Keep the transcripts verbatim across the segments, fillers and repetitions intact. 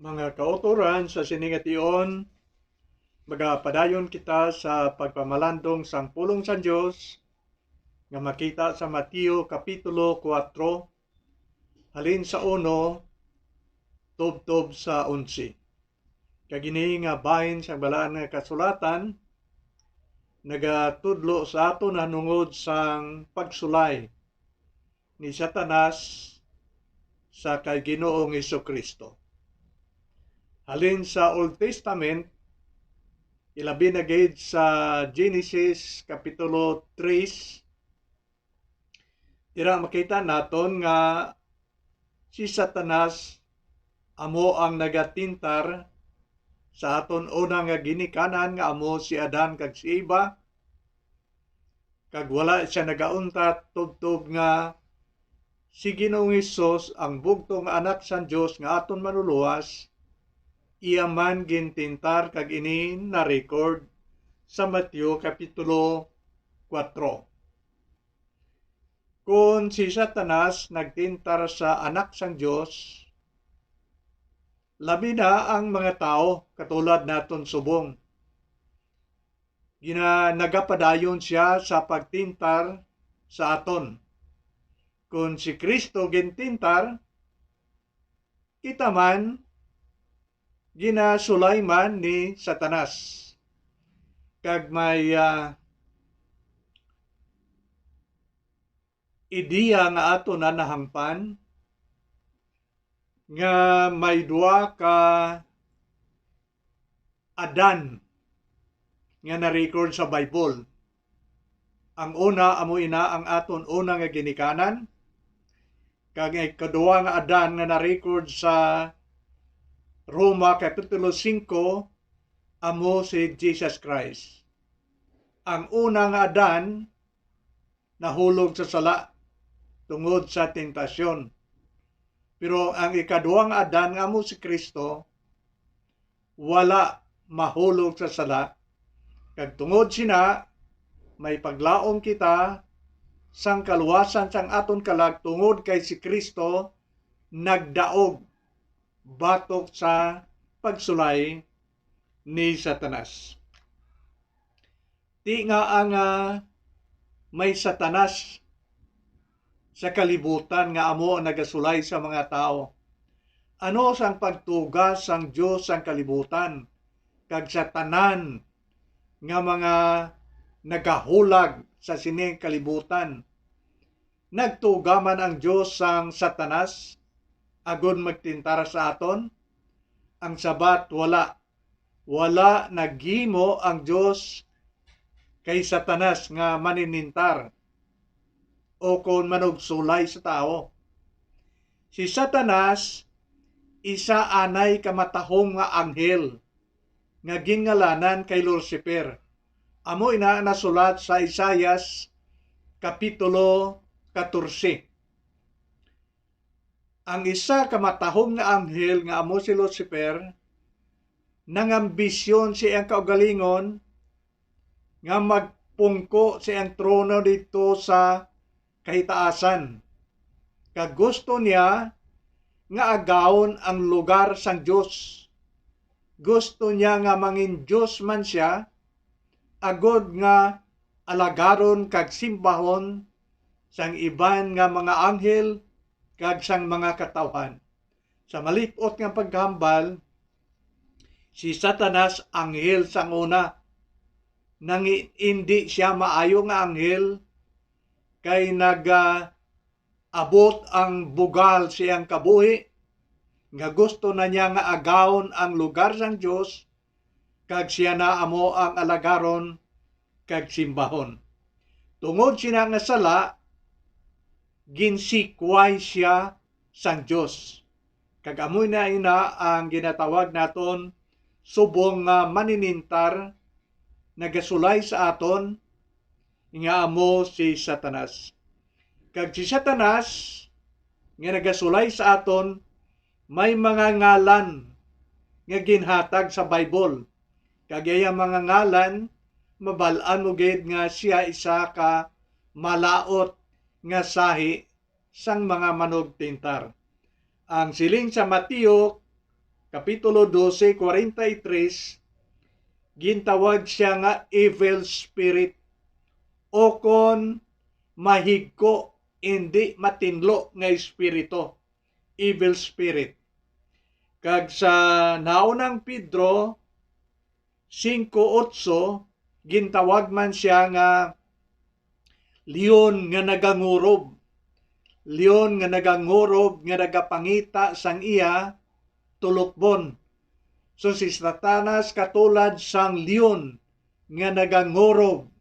Mga kautoran, sa sini nga tion, magapadayon kita sa pagpamalandong sang pulong sang Dios nga makita sa Mateo Kapitulo kuwatro, halin sa uno tubtob sa onse. Kag ini nga bahin sang Balaan nga Kasulatan nagatudlo sa aton nahanungod sang pagsulay ni Satanas sa kay Ginoong Jesu-Cristo. Halin sa Old Testament, ilabi na gid sa Genesis Kapitulo tres, dira makita naton nga si Satanas amo ang nagatintar sa aton una nga ginikanan nga amo si Adan kag si Eva, kag wala sia nagauntat tubtob nga si Ginoong Hesus, ang bugtong Anak sang Dios nga aton Manlulowas, iya man gintintar, kag ini na-record sa Mateo Kapitulo kuwatro. Kon si Satanas nagtintar sa Anak sang Dios, labi na ang mga tawo katulad naton subong. Gina-, nagapadayon sia sa pagtintar sa aton. Kon si Cristo gintintar, kita man ginasulay man ni Satanas. Kag may, ah, ideya nga aton na nahangpan nga may duha ka Adan nga na-record sa Bible. Ang una amo ina ang aton una nga ginikanan, kag ang ikaduha nga Adan nga na-record sa Roma Kapitulo singko amo si Jesus Christ. Ang una nga Adan nahulog sa sala tungod sa tentasyon. Pero ang ikaduhang Adan nga amo si Cristo, wala mahulog sa sala. Kag tungod sina, may paglaom kita sang kaluwasan sang aton kalag tungod kay si Cristo nagdaog batok sa pagsulay ni Satanas. Ti nga ang, ah, may Satanas sa kalibutan nga amo ang nagasulay sa mga tawo. Ano sang pagtuga sang Dios sang kalibutan kag sa tanan nga mga nagahulag sa sining kalibutan? Nagtuga man ang Dios sang Satanas agod magtintar sa aton? Ang sabat, wala. Wala naghimo ang Dios kay Satanas nga maninintar o kon manugsulay sa tawo. Si Satanas isa anay ka matahom nga anghel nga ginngalanan kay Lucifer. Amo ina nasulat sa Isaias Kapitulo katorse. Ang isa ka matahom nga anghel nga amo si Lucifer nangambisyon sa iyang kaugalingon nga magpungko sa iyang trono didto sa kahitaasan, kag gusto niya nga agawon ang lugar sang Dios. Gusto niya nga mangin-dios man sia, agod nga alagaron kag simbahon sang iban nga mga anghel kag sang mga katawhan. Sa malip-ot nga paghambal, si Satanas anghel sang una. Nangi-, indi sia maayo nga anghel, kay naga-, abot ang bugal sa iyang kabuhi, nga gusto na niya nga agawon ang lugar sang Dios, kag siya na amo ang alagaron kag simbahon. Tungod sina nga sala, ginsikway sia sang Dios. Kag amo na ina ang ginatawag naton subong nga maninintar, nagasulay sa aton, nga amo si Satanas. Kag si Satanas nga nagasulay sa aton, may mga ngalan nga ginhatag sa Bible. Kag iya mga ngalan, mabal-an mo gid nga sia isa ka malaut nga sahi sang mga manugtintar. Ang siling sa Mateo Kapitulo dose, kwarenta y tres, gintawag siya nga evil spirit, o kon mahigko, indi matinlo nga espiritu, evil spirit. Kag sa naunang Pedro singko otso, gintawag man siya nga leon nga nagangurob. Leon nga nagangurob, nga nagapangita sang iya tulokbon. So, si Satanas katulad sang leon nga nagangurob,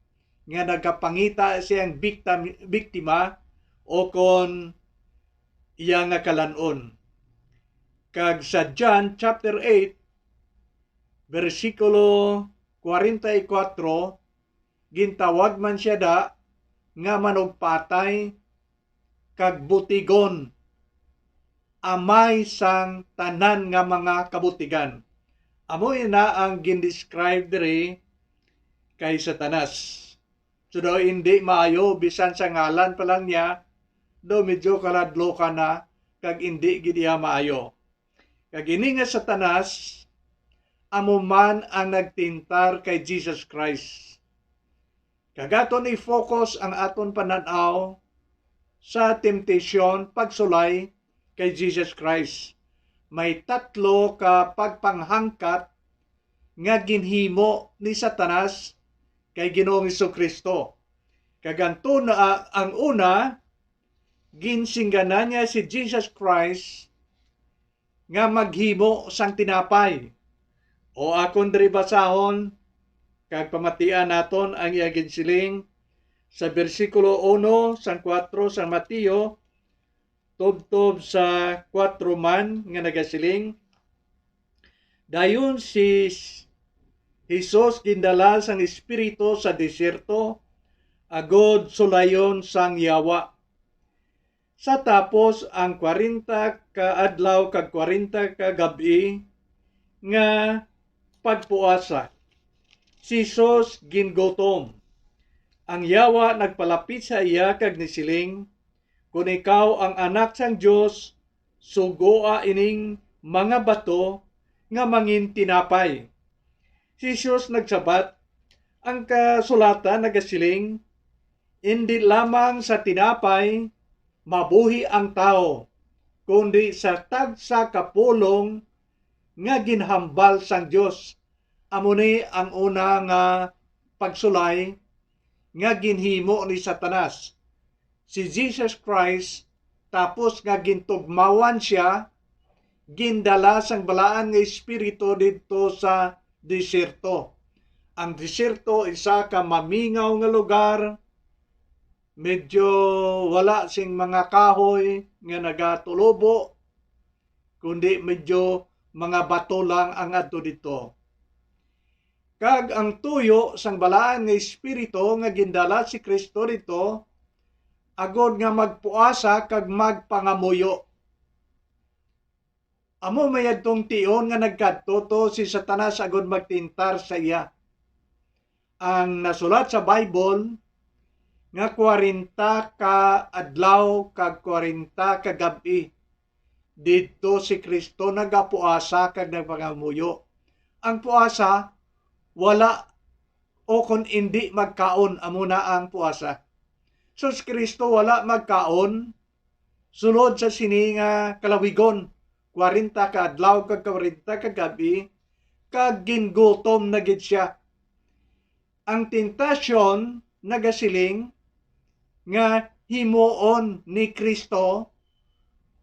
nga nagapangita siyang biktam-, biktima o kon iya nga kalan-on. Kag sa John chapter eight, bersikulo kwarenta y kuwatro, gintawag man sia da nga manugpatay kag butigon, amay sang tanan nga mga kabutigan. Amo ina ang gindescribe diri kay Satanas. So daw indi maayo, bisan sa ngalan pa lang niya, daw medyo kaladlokan na, kag indi gid iya maayo. Kag ini nga Satanas, amo man ang nagtintar kay Jesus Christ. Kag aton i-focus ang aton panan-aw sa temptation pagsulay kay Jesus Christ. May tatlo ka pagpanghangkat nga ginhimo ni Satanas kay Ginoong Jesu-Cristo. Kag ang tuna, ang una, ginsingganan niya si Jesus Christ nga maghimo sang tinapay. O akon diri basahon, kag pamatian naton ang iya ginsiling sa bersikulo uno sang kuwatro sang Mateo, tubtob sa kuwatro man, nga nagasiling, dayon si Jesus gindala sang Espiritu sa desierto, agod sulayon sang yawa. Sa tapos ang kwarenta ka adlaw kag kwarenta ka gab-i nga pagpuasa, si Jesus gingutom. Ang yawa nagpalapit sa iya kag nisiling, "Kon ikaw ang Anak sang Dios, sugoa ining mga bato nga mangin tinapay." Si Jesus nagsabat, "Ang kasulatan nagasiling, 'Indi lamang sa tinapay mabuhi ang tawo, kundi sa tagsa ka pulong nga ginhambal sang Dios.'" Amo ni ang una nga pagsulay nga ginhimo ni Satanas. Si Jesus Christ, tapos nga gintugmawan sia, gindala sang balaan nga espiritu didto sa desierto. Ang desierto, isa ka mamingaw nga lugar, medyo wala sing mga kahoy nga nagatulobo, kundi medyo mga bato lang ang adto didto. Kag ang tuyo sang balaan nga espiritu nga gindala si Cristo didto, agod nga magpuasa kag magpangamuyo. Amo may adtong tion nga nagkadto to si Satanas agod magtintar sa iya. Ang nasulat sa Bible nga kwarenta ka adlaw kag kwarenta ka gab-i, didto si Cristo nagapuasa kag nagpangamuyo. Ang puasa, wala o kon indi magkaon, amo na ang puasa. So, si Cristo wala magkaon sulod sa sini nga kalawigon, kwarenta ka adlaw kag kwarenta ka gab-i, kag gingutom na gid sia. Ang tentasyon nagasiling nga himuon ni Cristo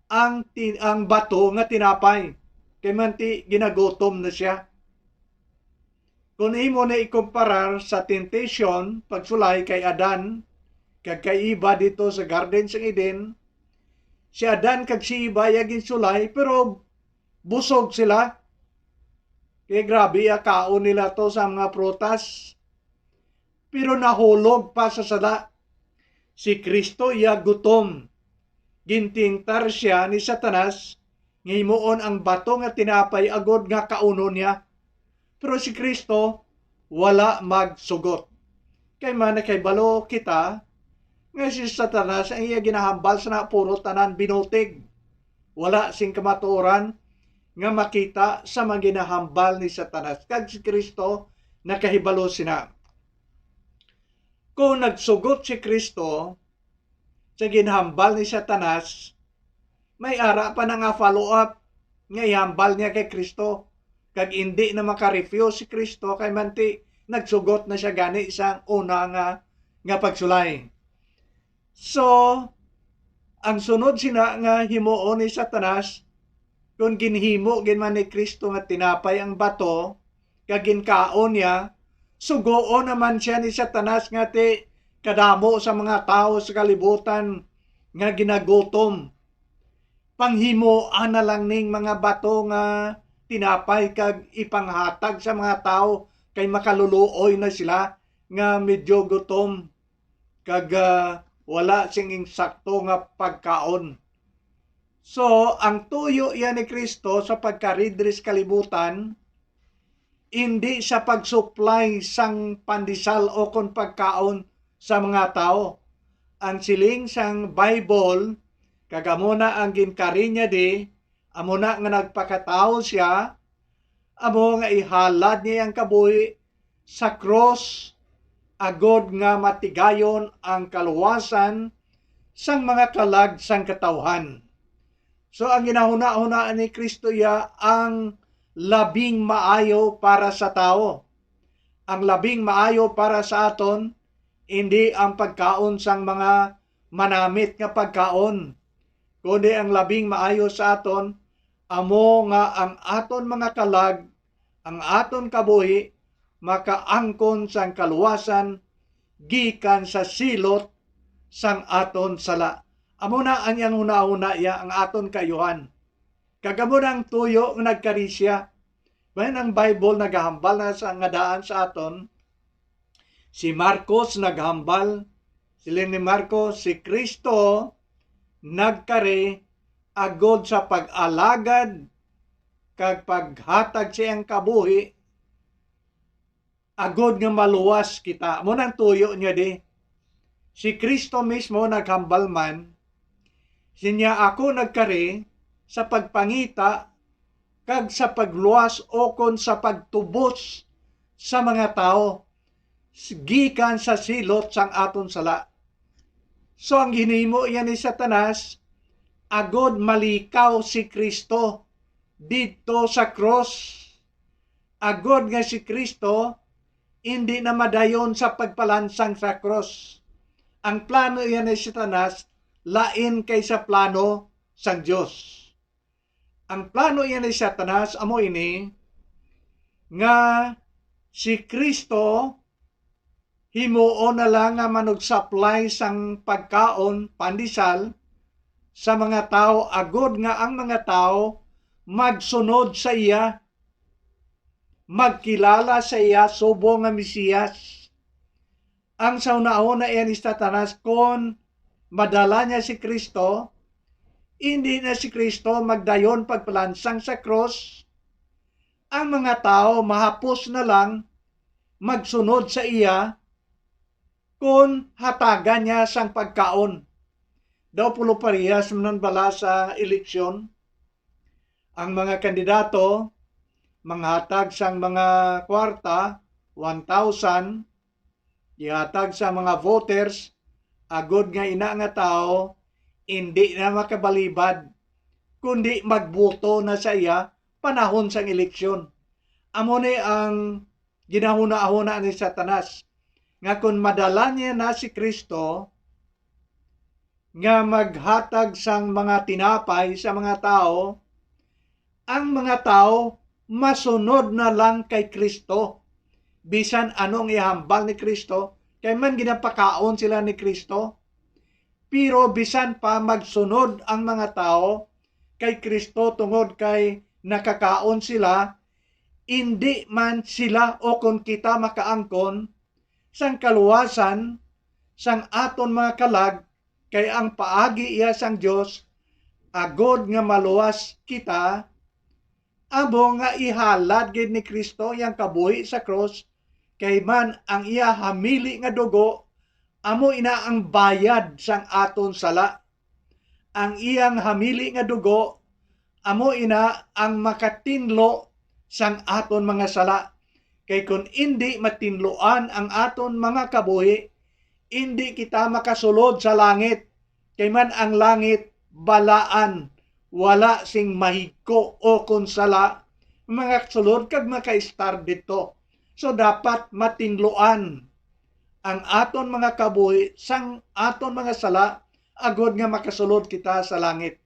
ang ti-, ang bato nga tinapay, kay manti ginagutom na sia. Kung imo na ikumparar sa temptation, pagsulay kay Adan kag kay Eva dito sa Garden sang Eden, si Adan kag si Eva iya ginsulay, pero busog sila. Kay grabe iya kaon nila to sa mga prutas. Pero nahulog pa sa sala. Si Cristo iya gutom. Gintintar sia ni Satanas nga himuon ang bato nga tinapay agod nga kaunon niya. Pero si Cristo wala magsugot. Kay man nakahibalo kita nga si Satanas ang iya ginahambal sa na puro tanan binutig. Wala sing kamatuoran. nga makita sa mga ginahambal ni Satanas, kag si Cristo nakahibalo sina. Kung nagsugot si Cristo sa ginhambal ni Satanas, may ara pa na nga follow-up nga ihambal niya kay Cristo, kag indi na maka-refuse si Cristo kay manti nagsugot na siya gani sa una nga, nga pagsulay. So, ang sunod sina nga himuon ni Satanas, kung ginhimo gid man ni Cristo nga tinapay ang bato, kag ginkaon niya, sugoon naman siya ni Satanas nga ti kadamo sa mga tawo sa kalibutan nga ginagutom. Panghimoa na lang ning mga bato nga tinapay kag ipanghatag sa mga tawo, kay makaluluoy na sila nga medyo gutom kag, ah, wala sing insakto nga pagkaon. So, ang tuyo iya ni Cristo sa pagkari diri sa kalibutan, indi sa pagsuplay sang pandesal o kon pagkaon sa mga tawo. Ang siling sang Bible, kag amo na ang ginkari niya di, amo na nga nagpakatawo siya, amo nga ihalad niya ang kabuhi sa krus, agod nga matigayon ang kaluwasan sang mga kalag sang katawhan. So, ang ginahuna-hunaan ni Cristo iya ang labing maayo para sa tawo. Ang labing maayo para sa aton, indi ang pagkaon sang mga manamit nga pagkaon, kundi ang labing maayo sa aton amo nga ang aton mga kalag, ang aton kabuhi, makaangkon sang kaluwasan gikan sa silot sang aton sala. Amo na ang iyang hunahuna iya, ang aton kaayuhan. Kag amo na ang tuyo nga nagkari sia. Bayan ang Bible nagahambal na sa nga daan sa aton. Si Marcos naghambal, siling ni Marcos, si Cristo nagkari agod sa pag-alagad kag paghatag sa iyang kabuhi agod nga maluwas kita. Amo nang tuyo niya di. Si Cristo mismo naghambal man, siya, "Ako nagkari sa pagpangita kag sa pagluwas ukon sa pagtubos sa mga tawo s-, gikan sa silot sang aton sala." So, ang ginhimo iya ni Satanas, agod malikaw si Cristo didto sa krus, agod nga si Cristo indi na madayon sa pagpalansang sa krus. Ang plano iya ni Satanas lain kay sa plano sang Dios. Ang plano iya ni Satanas amo ini, nga si Cristo himuon na lang nga manugsuplay sang pagkaon, pandesal, sa mga tawo, agod nga ang mga tawo magsunod sa iya, magkilala sa iya subong nga Mesiyas. Ang sa hunahuna iya ni Satanas, kon madala niya si Cristo, indi na si Cristo magdayon pagpalansang sa krus. Ang mga tawo mahapos na lang magsunod sa iya kon hatagan niya sang pagkaon. Daw pulo parehas man bala sa eleksyon, ang mga kandidato manghatag sang mga kwarta, one thousand, ihatag sa mga voters, agod nga ina nga tawo indi na makabalibad, kundi magboto na sa iya panahon sang eleksyon. Amo ni ang ginahunahuna ni Satanas, nga kon madala niya na si Cristo nga maghatag sang mga tinapay sa mga tawo, ang mga tawo masunod na lang kay Cristo. Bisan ano ang ihambal ni Cristo, kay man ginapakaon sila ni Cristo. Pero bisan pa magsunod ang mga tawo kay Cristo tungod kay nakakaon sila, indi man sila o kon kita makaangkon sang kaluwasan sang aton mga kalag, kay ang paagi iya sang Dios, agod nga maluwas kita, amo nga ihalad gid ni Cristo iyang kabuhi sa krus, kay man ang iya hamili nga dugo amo ina ang bayad sang aton sala. Ang iyang hamili nga dugo amo ina ang makatinlo sang aton mga sala. Kay kon indi matinluan ang aton mga kabuhi, indi kita makasulod sa langit. Kay man ang langit balaan, wala sing mahigko o kon sala, makasulod kag makaistar didto. So, dapat matinluan ang aton mga kabuhi sang aton mga sala, agod nga makasulod kita sa langit.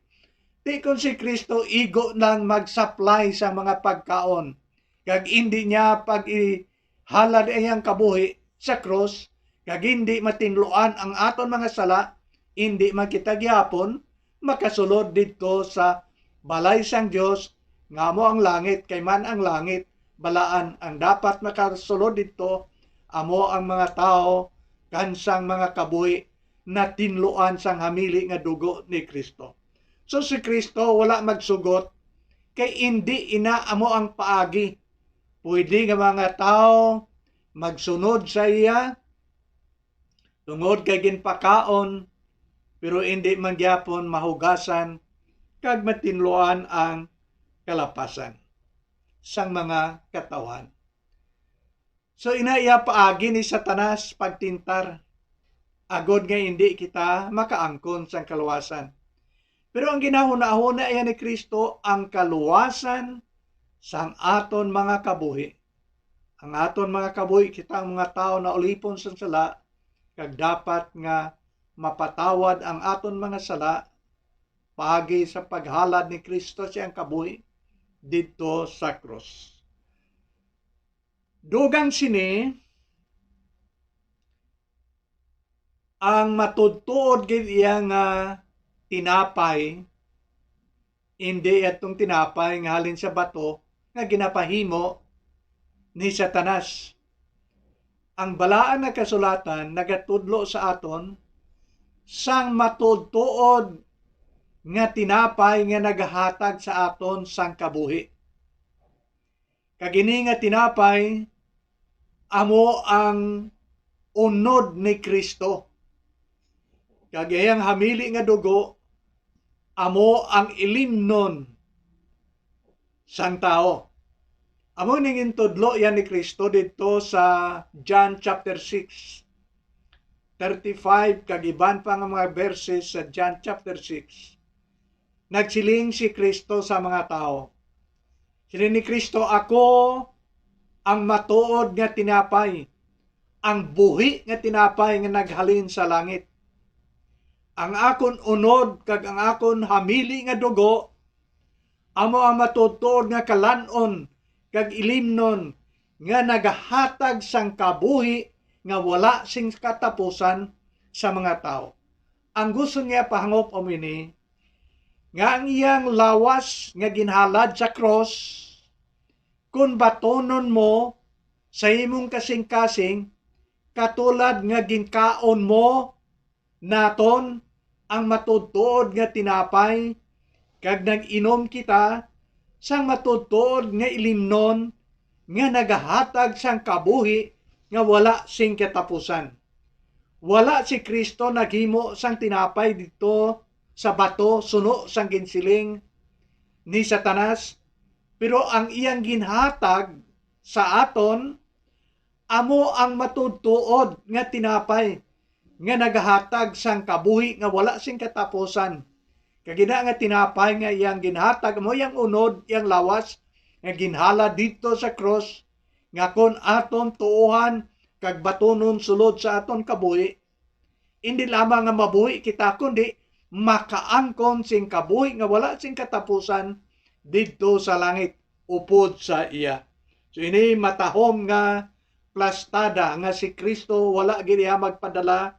Ti kon si Cristo igo lang mag-supply sa mga pagkaon, kag indi niya pag-ihalad iyang kabuhi sa krus, kag indi matinluan ang aton mga sala, indi man kita gihapon makasulod didto sa balay sang Dios, nga amo ang langit, kay man ang langit balaan. Ang dapat makasulod didto amo ang mga tawo kan sang mga kabuhi natinluan sang hamili nga dugo ni Cristo. So, si Cristo wala magsugot, kay indi ina amo ang paagi. Pwede nga mga tawo magsunod sa iya tungod kay ginpakaon, pero indi man gyapon mahugasan kag matinluan ang kalapasan sang mga katawhan. So, ina iya paagi ni Satanas pagtintar, agod nga indi kita makaangkon sang kaluwasan. Pero ang ginahunahuna iya ni Cristo ang kaluwasan sang aton mga kabuhi. Ang aton mga kabuhi, kita ang mga tawo naulipon sang sala, kag dapat nga mapatawad ang aton mga sala paagi sa paghalad ni Cristo siyang kabuhi didto sa krus. Dugang sini, ang matuodtuod gid iya nga tinapay, indi atong tinapay nga halin sa bato nga ginapahimo ni Satanas. Ang balaan nga kasulatan nagatudlo sa aton sang matuodtuod nga tinapay nga nagahatag sa aton sang kabuhi. Kag ini nga tinapay amo ang unod ni Cristo, kag iyang hamili nga dugo amo ang ilimnon sang tawo. Amo ning gintudlo yan ni Cristo didto sa John chapter six, thirty-five, kag iban pa nga mga verses sa John chapter six. Nagsiling si Cristo sa mga tawo. Siling ni Cristo, "Ako ang matuod nga tinapay, ang buhi nga tinapay nga naghalin sa langit. Ang akon unod kag ang akon hamili nga dugo amo ang matuodtuod nga kalan-on kag ilimnon nga nagahatag sang kabuhi nga wala sing katapusan sa mga tawo." Ang gusto niya pahangop-on ini, nga ang iyang lawas nga ginhalad sa krus, kon batonon mo sa imong kasing-kasing, katulad nga ginkaon mo naton ang matuodtuod nga tinapay, kag nag-inom kita sang matuodtuod nga ilimnon nga nagahatag sang kabuhi nga wala sing katapusan. Wala si Cristo naghimo sang tinapay didto sa bato suno sang ginsiling ni Satanas, pero ang iyang ginhatag sa aton amo ang matuodtuod nga tinapay nga nagahatag sang kabuhi nga wala sing katapusan. Kag ina nga tinapay nga iyang ginhatag amo iyang unod, iyang lawas nga ginhalad didto sa krus, nga kon aton tuohan kag batunon sulod sa aton kabuhi, indi lamang nga mabuhi kita, kundi makaangkon sing kabuhi nga wala sing katapusan didto sa langit upod sa iya. So, ini matahom nga plastada nga si Cristo wala gid iya magpadala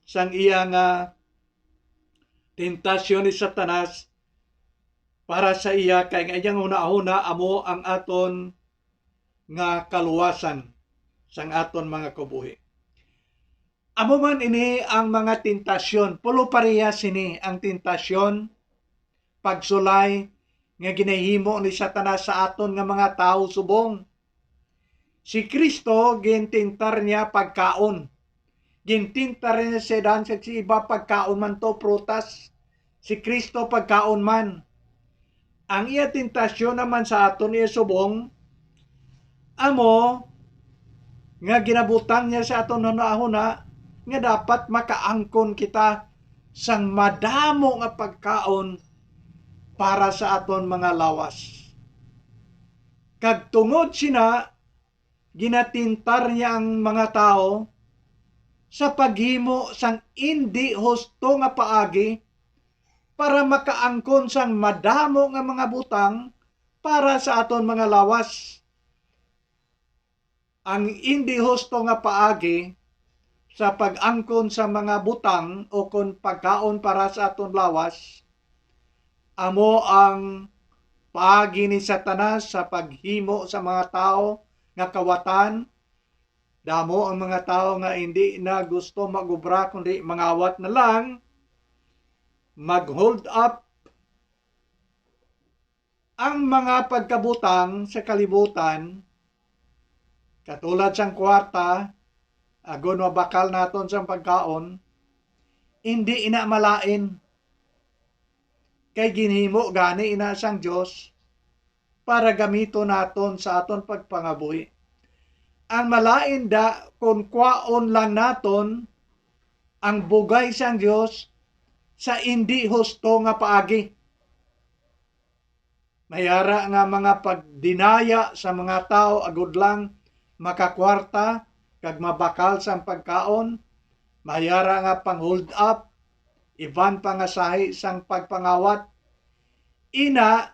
sang iya nga tentasyon ni Satanas para sa iya, kay ang iyang hunahuna amo ang aton nga kaluwasan sang aton mga kabuhi. Amo man ini ang mga tentasyon. Pulo pareha sini ang tentasyon, pagsulay nga ginahimo ni Satanas sa aton nga mga tawo subong. Si Cristo, gintintar niya pagkaon. Gintintar niya si Adan sa iba pagkaon man to, prutas. Si Cristo pagkaon man. Ang iya tentasyon naman sa aton iya subong amo nga ginabutang niya sa aton hunahuna nga dapat makaangkon kita sang madamo nga pagkaon para sa aton mga lawas. Kag tungod sina, ginatintar niya ang mga tawo sa paghimo sang indi husto nga paagi para makaangkon sang madamo nga mga butang para sa aton mga lawas. Ang indi husto nga paagi sa pag-angkon sa mga butang o kon pagkaon para sa aton lawas amo ang paagi ni Satanas sa paghimo sa mga tawo nga kawatan. Damo ang mga tawo nga indi na gusto mag-obra, kundi mangawat na lang, mag-hold up. Ang mga pagkabutang sa kalibutan, katulad sang kwarta, agod mabakal naton sang pagkaon, indi ina malain, kay ginhimo gani ina sang Dios para gamiton naton sa aton pagpangabuhi. Ang malain da kon kwaon lang naton ang bugay sang Dios sa indi husto nga paagi. May ara nga mga pagdinaya sa mga tawo agod lang makakwarta kag mabakal sang pagkaon, may ara nga pang-hold up, iban pa nga sahi sang pagpangawat. Ina,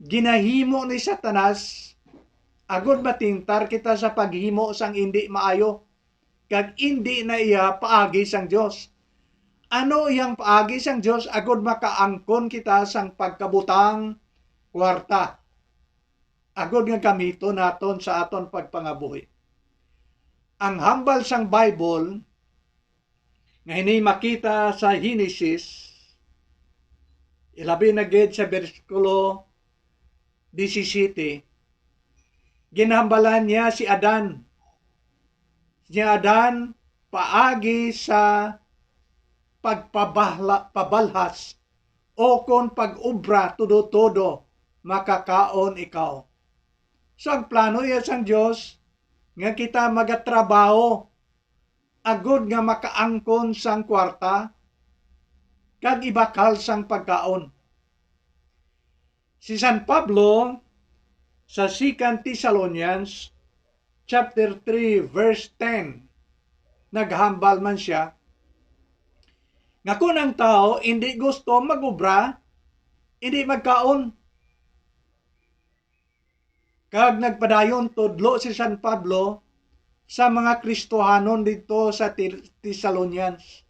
ginahimo ni Satanas agod matintar kita sa paghimo sang indi maayo kag indi na iya paagi sang Dios. Ano iyang paagi sang Dios agod makaangkon kita sang pagkabutang kwarta agod nga gamiton naton sa aton pagpangabuhi? Ang hambal sang Bible nga ini makita sa Genesis, ilabi na gid sa bersikulo disisiyete, ginhambalan niya si Adan. Si Adan, paagi sa pagpabahla-, pabalhas o kon pag-obra tudo-tudo, makakaon ikaw. So, ang plano iya sang Dios nga kita magatrabaho agod nga makaangkon sang kwarta kag ibakal sang pagkaon. Si San Pablo sa Second Thessalonians chapter three, verse ten, naghambal man sia nga kon ang tawo indi gusto mag-obra, indi magkaon. Kag nagpadayon tudlo si San Pablo sa mga Kristohanon didto sa Tes-, Thessalonians.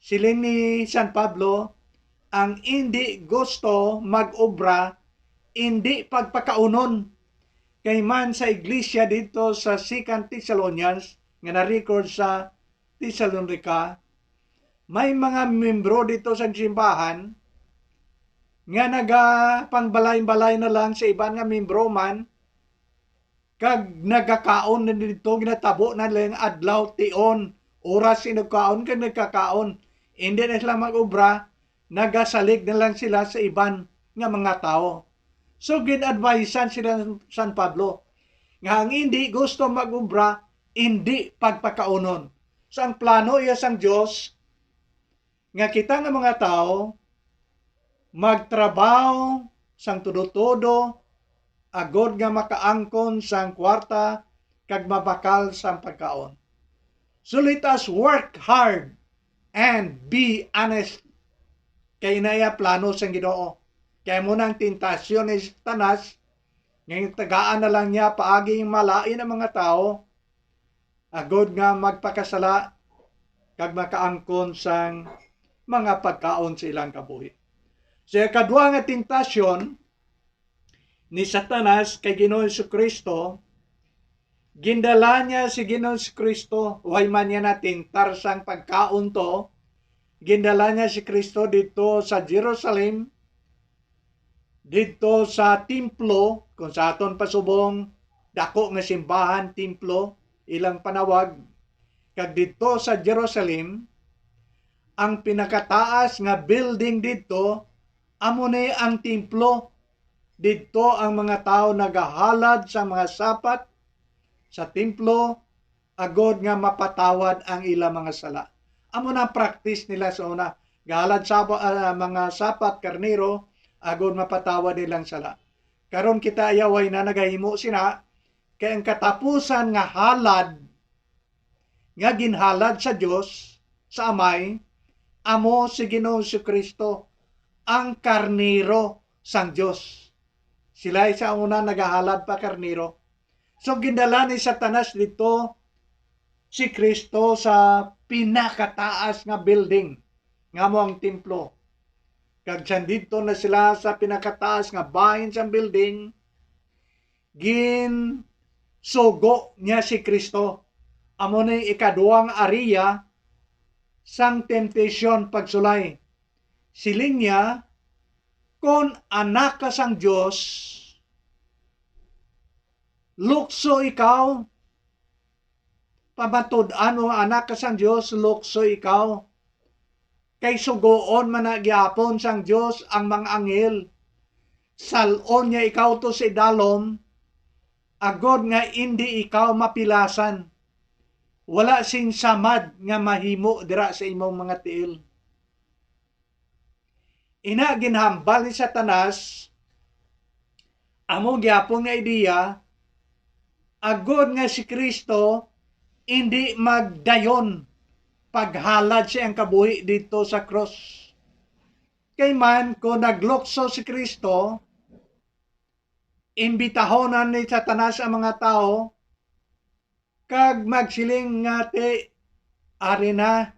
Siling ni San Pablo, ang indi gusto mag-obra, indi pagpakaunon. Kay man sa iglesia didto sa Second Thessalonians nga na-record sa Thessalonica, may mga membro didto sa simbahan nga nagapangbalay-balay na lang sa iban nga membro man, kag nagakaon na didto, ginatabo na lang adlaw, tion, oras, inugkaon kag nagkakaon. Indi na sila mag-obra, nagasalig na lang sila sa iban nga mga tawo. So, gin-advisean sila ni San Pablo nga ang indi gusto mag-obra, indi pagpakaunon. So, ang plano iya sang Dios nga kita nga mga tawo magtrabaho sang tudo-tudo agod nga makaangkon sang kwarta kag mabakal sang pagkaon. So let us work hard and be honest. Kay ina iya plano sang Ginoo. Kay amo na ang tentasyon ni Satanas, nga tagaan na lang niya paagi malain ang mga tawo, agod nga magpakasala kag makaangkon sang mga pagkaon sa ilang kabuhi. Sa ikadua nga tentasyon ni Satanas kay Ginoong Jesu-Cristo, gindala niya si Ginoong Jesu-Cristo, way man niya natintar sang pagkaon to, gindala niya si Cristo didto sa Jerusalem, didto sa templo, kung sa aton pasubong, dako nga simbahan, templo, ilang panawag, kag didto sa Jerusalem, ang pinakataas nga building didto Amo ni ang templo. Didto ang mga tawo nagahalad sa mga sapat sa templo agod nga mapatawad ang ila mga sala. Amo na ang practice nila sa una. Gahalad sa, ah, mga sapat, karnero, agod mapatawad nilang sala. Karon kita ayaway na nagahimo sina, kay ang katapusan nga halad nga ginhalad sa Dios, sa Amay, amo si Ginoong Jesu-Cristo, ang karnero sang Dios. Sila sa una nagahalad pa karnero. So, gindala ni Satanas dito si Cristo sa pinakataas nga building, nga mo ang templo. Kag sandito na sila sa pinakataas nga bahin sang building, ginsugo niya si Cristo. Amo ni ikaduwang area sang temptation, pagsulay. Siling niya, "Kon anak ka sang Dios, lukso ikaw, pamatud-an mo nga anak ka sang Dios, lukso ikaw. Kay sugoon man na gyapon sang Dios ang mga anghel. Sal-on niya ikaw to sa idalom, agod nga indi ikaw mapilasan. Wala sing samad nga mahimo dira sa imong mga tiil." Ina, ginhambal ni Satanas amo gyapon nga ideya, agod nga si Cristo indi magdayon paghalad sa iyang kabuhi didto sa krus. Kay man, kung naglukso si Cristo, imbitahonan ni Satanas ang mga tawo kag magsiling nga ti ari na.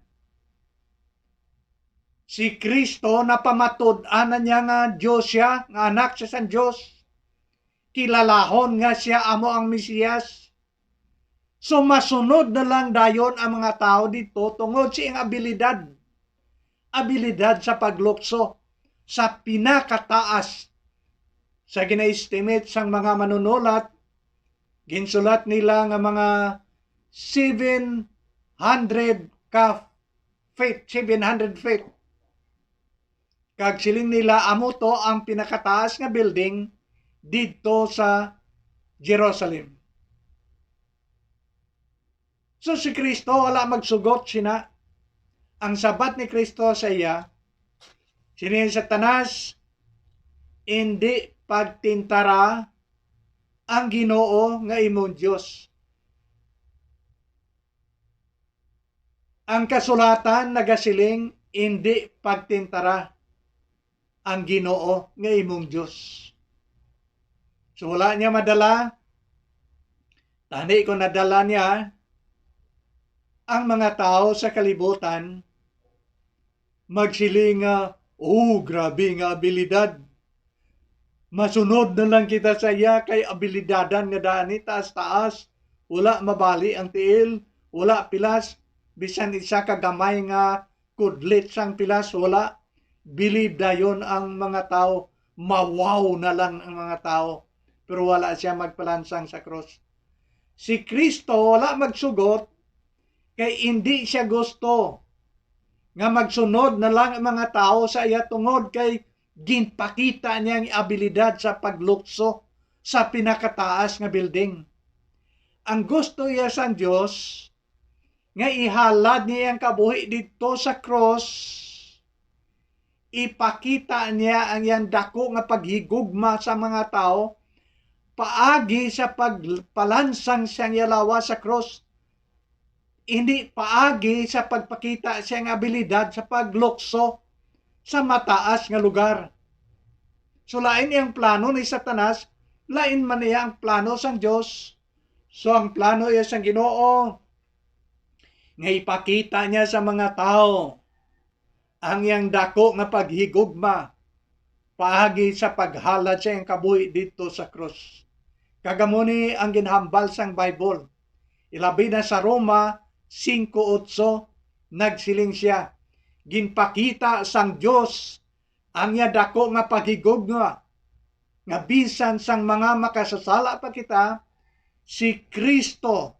Si Cristo, napamatud-an na niya nga Dios siya, nga anak siya sang Dios. Kilalahon nga siya amo ang Mesias. So, masunod na lang dayon ang mga tawo dito tungod sa iyang abilidad. Abilidad sa paglukso sa pinakataas. Sa gina-estimate sang mga manunulat, ginsulat nila nga mga seven hundred ka feet, seven hundred feet. Kag siling nila, amo to ang pinakataas nga building didto sa Jerusalem. So, si Cristo wala magsugot sina. Ang sabat ni Cristo sa iya, siling ni Satanas, "Indi pagtintara ang Ginoo nga imong Dios." Ang kasulatan nagasiling, "Indi pagtintara ang Ginoo nga imong Dios." So, wala niya madala. Tani kung nadala niya, ang mga tawo sa kalibutan magsiling nga, "Oh, grabe nga abilidad. Masunod na lang kita sa iya kay abilidadan nga dani taas-taas. Wala mabali ang tiil, wala pilas, bisan isa ka gamay nga kudlit sang pilas, wala." Bilib dayon ang mga tawo, mawaw na lang ang mga tawo, pero wala siya magpalansang sa krus. Si Cristo wala magsugot, kay indi siya gusto nga magsunod na lang ang mga tawo sa iya, tungod kay ginpakita niya ang abilidad sa paglukso sa pinakataas nga building. Ang gusto iya sang Dios nga ihalad niya ang kabuhi didto sa krus, ipakita niya ang iyang dako nga paghigugma sa mga tawo paagi sa pagpalansang sang iya lawas sa krus, hindi paagi sa pagpakita sa iyang abilidad sa paglukso sa mataas nga lugar. So, lain iyang plano ni Satanas, lain man niya ang plano sang Dios. So, ang plano iya sang Ginoo nga ipakita niya sa mga tawo ang iyang dako nga paghigugma paagi sa paghalad sa iyang kabuhi didto sa krus. Kag amo ni ang ginhambal sang Bible, ilabi na sa Roma singko otso, nagsiling sia, "Ginpakita sang Dios ang iya dako nga paghigugma, nga bisan sang mga makasasala pa kita, si Cristo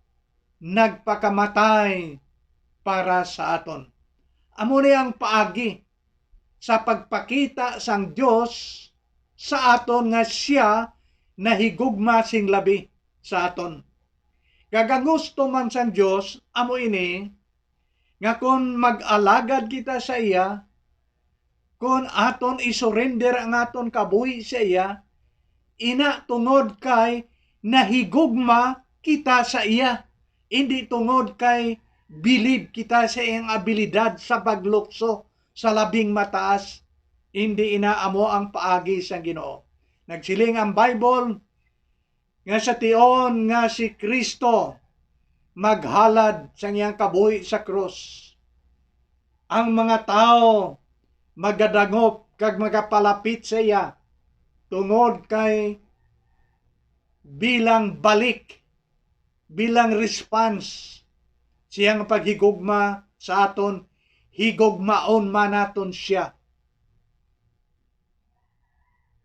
nagpakamatay para sa aton." Amo ni ang paagi sa pagpakita sang Dios sa aton nga sia nahigugma sing labi sa aton. Kag ang gusto man sang Dios amo ini, nga kon mag-alagad kita sa iya, kon aton isurrender ang aton kabuhi sa iya, ina tungod kay nahigugma kita sa iya, indi tungod kay bilib kita sa iyang abilidad sa paglukso sa labing mataas. Indi ina amo ang paagi sang Ginoo. Nagsiling ang Bible nga sa tion nga si Cristo maghalad sang iyang kabuhi sa krus, ang mga tawo magadangop kag magapalapit sa iya tungod kay bilang balik, bilang response sa iyang paghigugma sa aton, higugmaon man naton sia.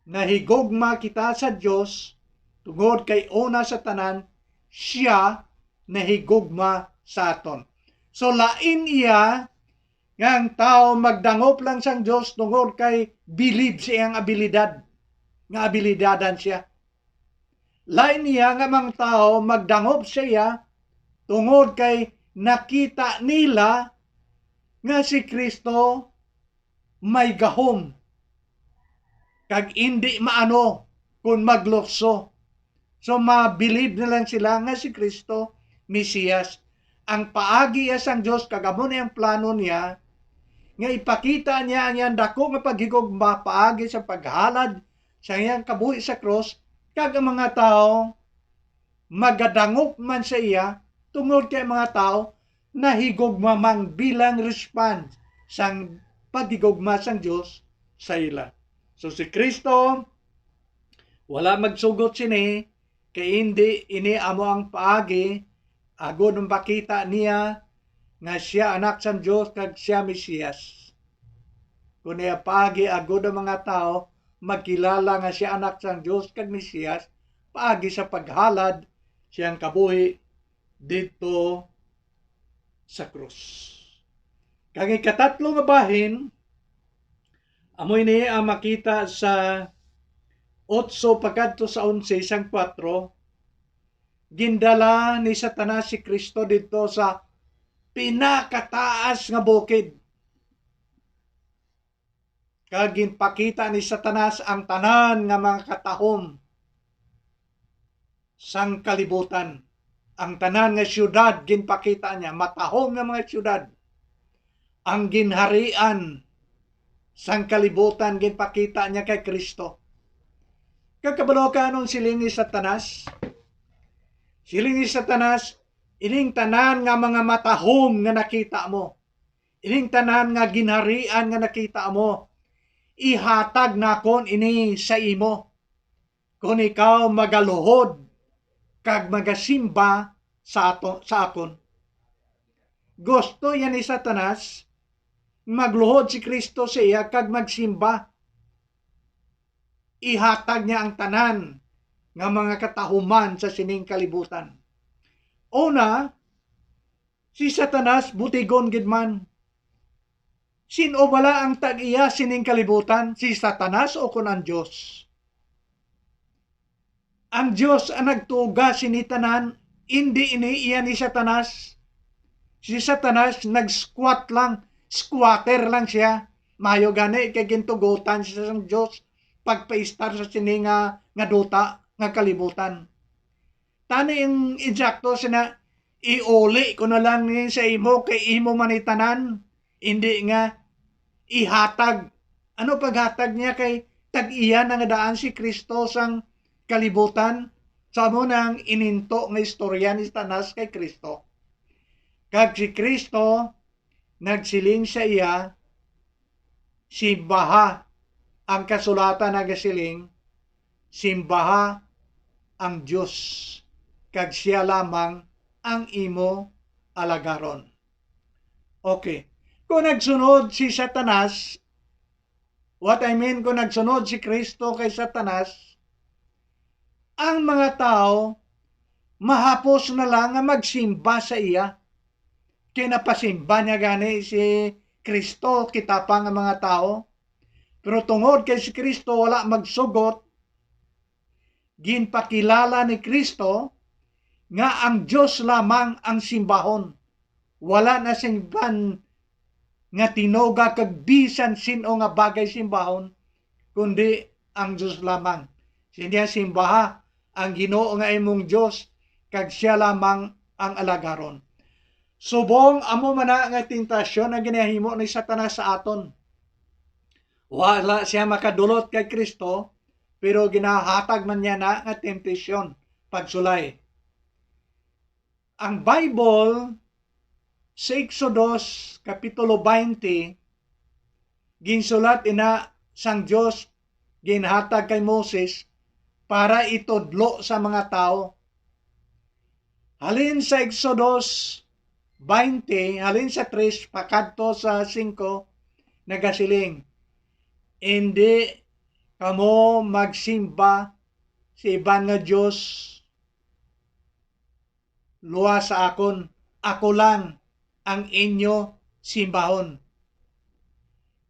Nahigugma kita sa Dios tungod kay una sa tanan, sia nahigugma sa aton. So, lain iya nga ang tawo magdangop lang sang Dios tungod kay bilib sa iyang abilidad, nga abilidadan sia. Lain iya nga mga tawo magdangop sa iya tungod kay nakita nila nga si Cristo may gahom kag indi maano kon maglukso. So, mabilib na lang sila nga si Cristo, Mesias. Ang paagi iya sang Dios, kag amo ni ang plano niya, nga ipakita niya ang iyang dako nga paghigugma paagi sa paghalad sa iyang kabuhi sa krus, kag ang mga tawo magadangop man sa iya, tungod kay ang mga tawo nahigugma man bilang response sang paghigugma sang Dios sa ila. So, si Cristo wala magsugot sini, kay indi ini amo ang paagi agod mapakita niya nga sia Anak sang Dios kag sia Mesias. Kon iya paagi agod ang mga tawo magkilala nga sia Anak sang Dios kag Mesias, paagi sa paghalad siyang kabuhi didto sa krus. Kag ikatatlo nga bahin, amo ini ang makita sa otso pakadto sa onse sang kuwatro, gindala ni Satanas si Cristo didto sa pinakataas nga bukid. Kag ginpakita ni Satanas ang tanan nga mga katahom sang kalibutan. Ang tanan nga siyudad ginpakita niya, matahom nga mga siyudad. Ang ginharian sang kalibutan ginpakita niya kay Cristo. Kag kabalo ka anong siling ni Satanas? Siling ni Satanas, "Ining tanan nga mga matahom nga nakita mo, ining tanan nga ginharian nga nakita mo, ihatag nakon ini sa imo, kon ikaw magaluhod kag magasimba sa ato, sa akon." Gusto yan ni Satanas, magluhod si Cristo sa iya kag magsimba. Ihatag niya ang tanan nga mga katahuman sa sining kalibutan. Una, si Satanas butigon gid man. Sin-o bala ang tag-iya sining kalibutan, si Satanas o kon ang Dios? Ang Dios ang nagtuga sini tanan, indi ini iya ni Satanas. Si Satanas nag-squat lang, squatter lang siya. Mayo gani kay gintugotan siya sang Dios pagpaistar sa sini nga, nga duta nga kalibutan. Tani ang insakto sina, iuli ko na lang ni sa imo kay imo man ni tanan, indi nga ihatag. Ano paghatag niya kay tag-iya na nga daan si Cristo sang kalibutan? Sa amo nang ininto nga istorya ni Satanas kay Cristo. Kag si Cristo nagsiling sa iya, "Simbaha, ang kasulatan nagasiling, 'Simbaha ang Dios, kag siya lamang ang imo alagaron.'" Okay. Kung nagsunod si Satanas, what I mean, kung nagsunod si Cristo kay Satanas, ang mga tawo mahapos na lang nga magsimba sa iya. Kay napasimba niya gani si Cristo, kita pa nga mga tawo. Pero tungod kay si Cristo wala magsugot, ginpakilala ni Cristo nga ang Dios lamang ang simbahon. Wala na sing iban nga tinuga kag bisan sin-o nga bagay simbahon, kundi ang Dios lamang. Siya niya simbaha ang Ginoo nga imong Dios, kag siya lamang ang alagaron. Subong amo man na nga tentasyon ang ginahimo ni Satanas sa aton. Wala siya makadulot kay Cristo, pero ginahatag man niya na nga temptation, pagsulay. Ang Bible, sa Exodus, Kapitulo twenty, ginsulat ina sang Dios, ginhatag kay Moses para itudlo sa mga tawo. Halin sa Exodus twenty, halin sa tres pakadto sa singko, nagasiling, "Indi kamo magsimba sa iban nga dios luwas sa akon, ako lang ang inyo simbahon.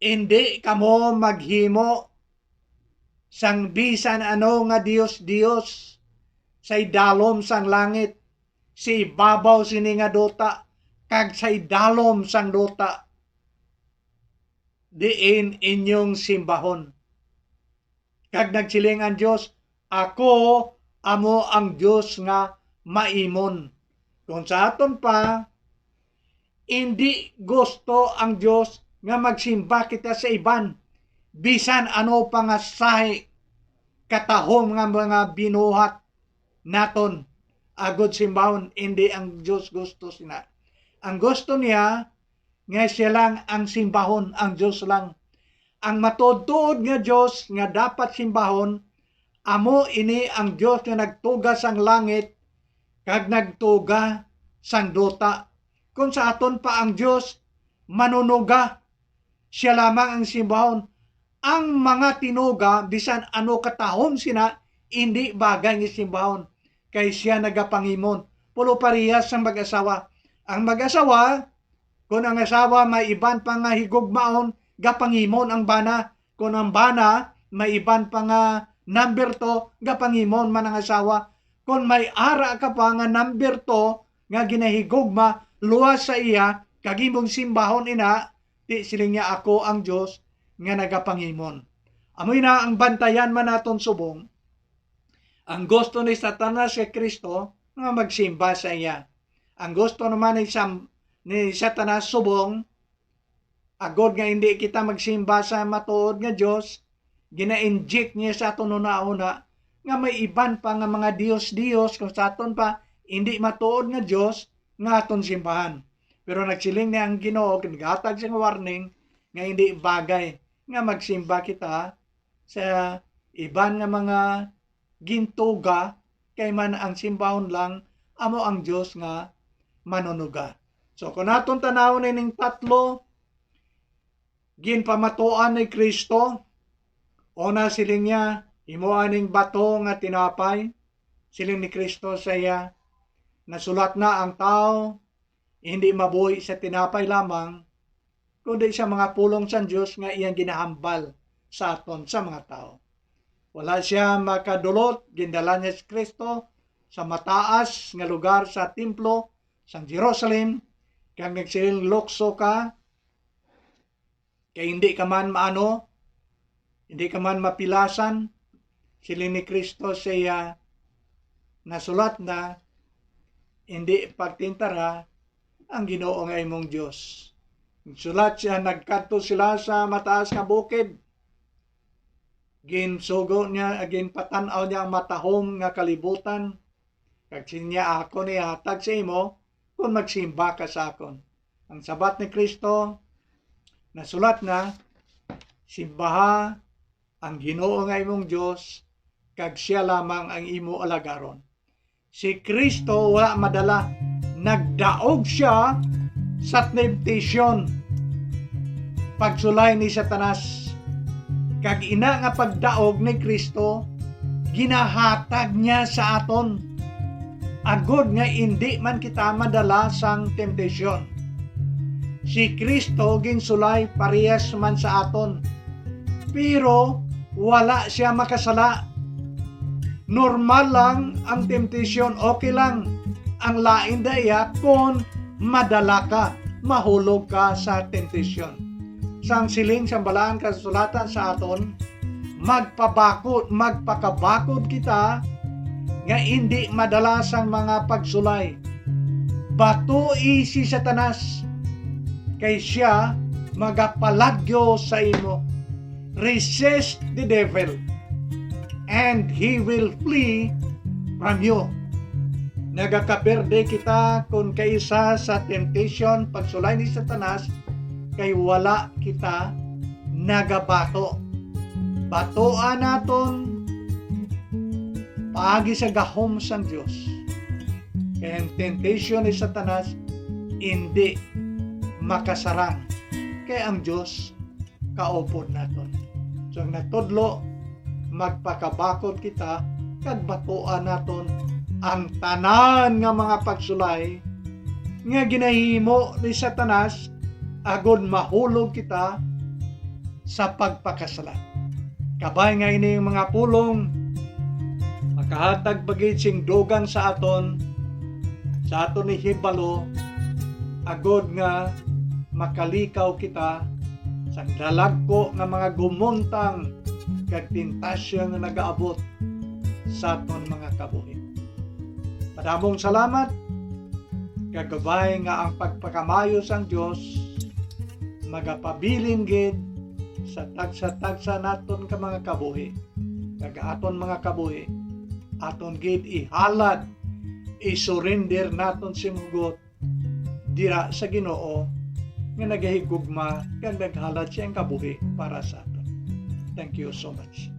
Indi kamo maghimo sang bisan ano nga dios-dios sa idalom sang langit, sa ibabaw sini nga duta, kag sa idalom sang duta, diin inyong simbahon." Kag nagsiling ang Dios, "Ako amo ang Dios nga maimon." Kung sa aton pa, indi gusto ang Dios nga magsimba kita sa iban, bisan ano pa nga sahi, katahom nga mga binuhat naton, agod simbahon, indi ang Dios gusto sina. Ang gusto niya nga siya lang ang simbahon, ang Dios lang. Ang matuod-tuod nga Dios nga dapat simbahon, amo ini ang Dios nga nagtuga sang langit kag nagtuga sang duta. Kung sa aton pa, ang Dios manunuga, siya lamang ang simbahon. Ang mga tinuga, bisan ano katahom sina, indi bagay nga simbahon, kay siya nagapangimon. Pulo parehas sang mag-asawa. Ang mag-asawa, kon ang asawa may iban pa nga higugmaon, gapangimon ang bana. Kon ang bana may iban pa nga number two, gapangimon man ang asawa. Kon may ara ka pa nga number two nga ginahigugma luwas sa iya, kag imong simbahon ina, ti siling niya, "Ako ang Dios nga nagapangimon." Amo ina ang bantayan man naton subong. Ang gusto ni Satanas kay Cristo nga magsimba sa iya. Ang gusto naman ni Sam-, ni Satanas subong, agod nga indi kita magsimba sa matuod nga Dios, gina-inject niya sa aton hunahuna nga may iban pa nga mga dios-dios, kung sa aton pa, indi matuod nga Dios nga aton simbahan. Pero nagsiling niya ang Ginoo, naghatag sing warning nga hindi bagay nga magsimba kita sa iban nga mga gintuga, kay man ang simbahon lang amo ang Dios nga manunuga. So, kung naton tanawon ining tatlo, ginpamatuan ni Cristo, una, siling niya, "Himoa ning bato nga tinapay." Siling ni Cristo sa iya, "Nasulat na, ang tawo hindi mabuhi sa tinapay lamang, kundi sa mga pulong sang Dios nga iyang ginahambal sa aton sa mga tawo." Wala siya makadulot, gindala niya si Cristo sa mataas nga lugar sa templo sang Jerusalem, kag nagsiling, "Lukso ka, kay hindi ka man maano, hindi ka man mapilasan." Siling ni Cristo sa iya, "Nasulat na, hindi pagtintara ang Ginoo nga imong Dios." Nagsulat siya, nagkadto sila sa mataas nga bukid. Ginsugo niya, ginpatan-aw niya ang matahom nga kalibutan. Kag siya, "Ako ni hatag sa imo kung magsimba ka sa akon." Ang sabat ni Cristo, nasulat na, "Simbaha ang Ginoo nga imong Dios, kag siya lamang ang imo alagaron." Si Cristo wala madala. Nagdaog siya sa temptation, pagsulay ni Satanas. Kag ina nga pagdaog ni Cristo, ginahatag niya sa aton, agod nga indi man kita madala sang temptation. Si Cristo ginsulay parehas man sa aton. pero wala siya makasala. Normal lang ang temptation, okay lang. Ang lain da iya kon madala ka, mahulog ka sa temptation. Sang siling sang Balaan Kasulatan sa aton, magpabakod, magpakabakod kita nga indi madala sang mga pagsulay. Batoi si Satanas, kay sia magapalagyo sa imo. Resist the devil, and he will flee from you. Nagakaperde kita kon kaisa sa temptation, pagsulay ni Satanas, kay wala kita nagabato. Batoa naton paagi sa gahom sang Dios. Kay ang temptation ni Satanas indi makasarang, kay ang Dios kaupod naton. So, ang natudlo, magpakabakod kita kag batoa naton ang tanan nga mga pagsulay nga ginahimo ni Satanas, agod mahulog kita sa pagpakasala. Kabay nga ini nga mga pulong makahatag pa gid sing dugang sa aton, sa aton ihibalo, agod nga makalikaw kita sa dalagko nga mga gumuntang kag tentasyon nga nagaabot sa aton mga kabuhi. Madamong salamat, kag kabay nga ang pagpakamaayo sang Dios magapabilin gid sa tagsa-tagsa naton ka mga kabuhi, kag aton mga kabuhi aton gid ihalad, isurrender naton sing hugot dira sa Ginoo nga nagahigugma kag naghalad siyang kabuhi para sa aton. Thank you so much.